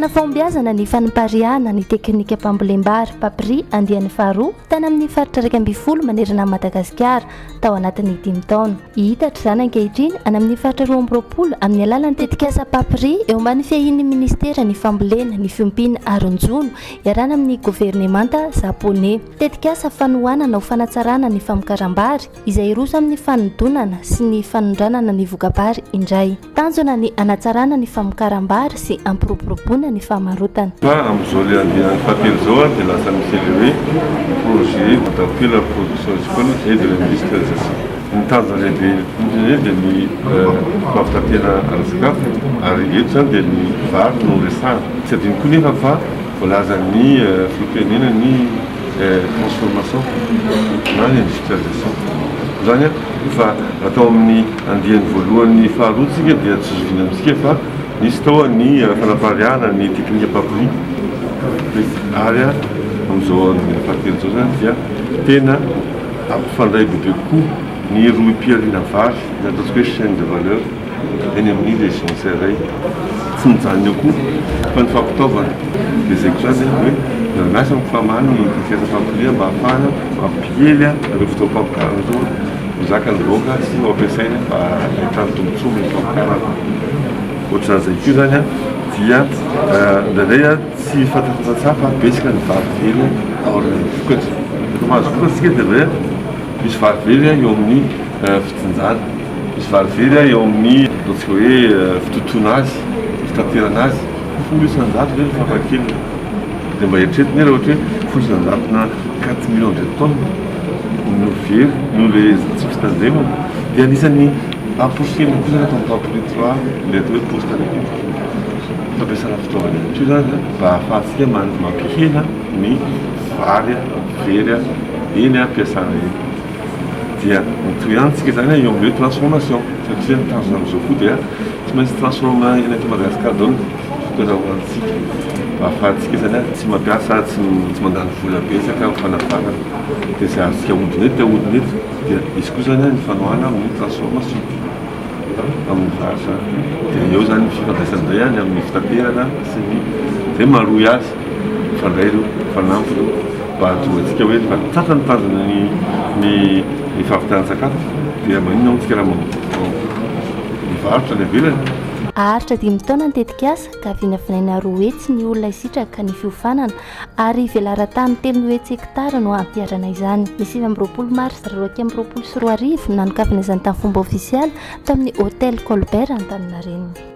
Nahitana fahombiazana ny fanipariahana ny teknikam-pambolem-bary PAPRI andiany faharoa tany amin'ny faritra 11 manerana an'i Madagasikara tao anatin'ny dimy taona. Hihitatra izany ankehitriny any amin'ny faritra 22 amin'ny alalan'ny tetikasa PAPRI eo ambany fiahian'ny minisiteran'ny Fambolena, ny Fiompiana ary ny Jono iarahana amin'ny governemanta Japoney. Tetikasa fanohanana ho fanatsarana ny famokaram-bary izay hiroso amin'ny fanodonana sy ny fanondranana ny voka-bary indray. Tanjona ny hanatsarana ny famokaram-bary sy hampiroboroboana ny famarotana. Fa amin'izao ilay andiany fahatelo izao dia lasa misy ilay hoe projet d'appui à la production agricole et de l'industrialisation. Ny tanjona lehibe indrindra dia ny fahavitantena ara-tsakafo ary eto izany dia ny vary no resahana. Tsy adino koa nefa fa voalazan'ny filoham-pirenena ny transformation na ny industrialisation. Izany fa atao amin'ny andiany voalohany faharoa tsika dia tsy zoviana amintsika fa nisy tao ny fanapariahana ny teknika PAPRI ary amin'izao andiany fahatelo izao izany dia tena ampifandray bebe kokoa ny rohim-pihariana vary na ataontsika hoe chaîne de valeur eny amin'ny région tsirairay. Tsy mijanona eo koa fa ny fampitaovana dia izay koa izany hoe miara-miasa amin'ny FAMA ny tetikasa fampiriana mba hahafahana mampiely ireo fitaovam-pamokarana ireo ho zakan'ny vahoaka sy ho ampiasaina mba hahitany tombontsoa amin'ny famokarana. Ohatran'izay koa izany dia indraindray tsy fantatry ny tantsaha fa betsaka ny vary very aorian'ny vokatra. Rehefa mahazo vokatra isika dia indraindray misy vary very eo amin'ny fijinjana. Misy vary very eo amin'ny ataontsika hoe fitotoana azy, fitaterana azy, 10% ve ny fahafahakeliny? Dia mba eritrereto anie raha ohatra hoe 10% na quatre millions de tonnes no very noho ilay tsy fitandremana. Dia anisan'ny amporisihina koa izany ato amin'ny PAPRI trois ilay atao hoe poste à fampiasana fitaovana ihany koa izany mba ahafahantsika mampihena ny vary very eny am-piasana eny. Dia mitohy ihany tsika izany eo amin'ny hoe transformation satria ny tanjona amin'izao koa dia tsy maintsy transformer eny eto Madagascar daholo ny vokatra ho antsika mba ahafahantsika izany tsy mampiasa tsy tsy mandany vola betsaka amin'ny fanafarana dia izay azontsika ahodina eto dia ahodina eto dia hisy koa izany ny fanohana amin'ny transformation amin'ny vary izany dia eo izany ny fifandraisana indray any amin'ny fitaterana sy ny izay marohy azy mifandray ireo mifanampy ireo mba hahatonga antsika hoe rehefa tratra ny tanjona ny ny ny fahavitanan-tsakafo dia maninona moa tsika raha mivarotra any ivelany. Haharitra dimy taona ny tetikasa ka vinavinaina 200 ny olona hisitraka ny fiofanana ary velaran-tany 300 hektara no hampiharana izany. Ny 29 marsa 2021 nanokafana izany tamin'ny fomba ofisialy tamin'ny Hotel Colbert Antaninarenina.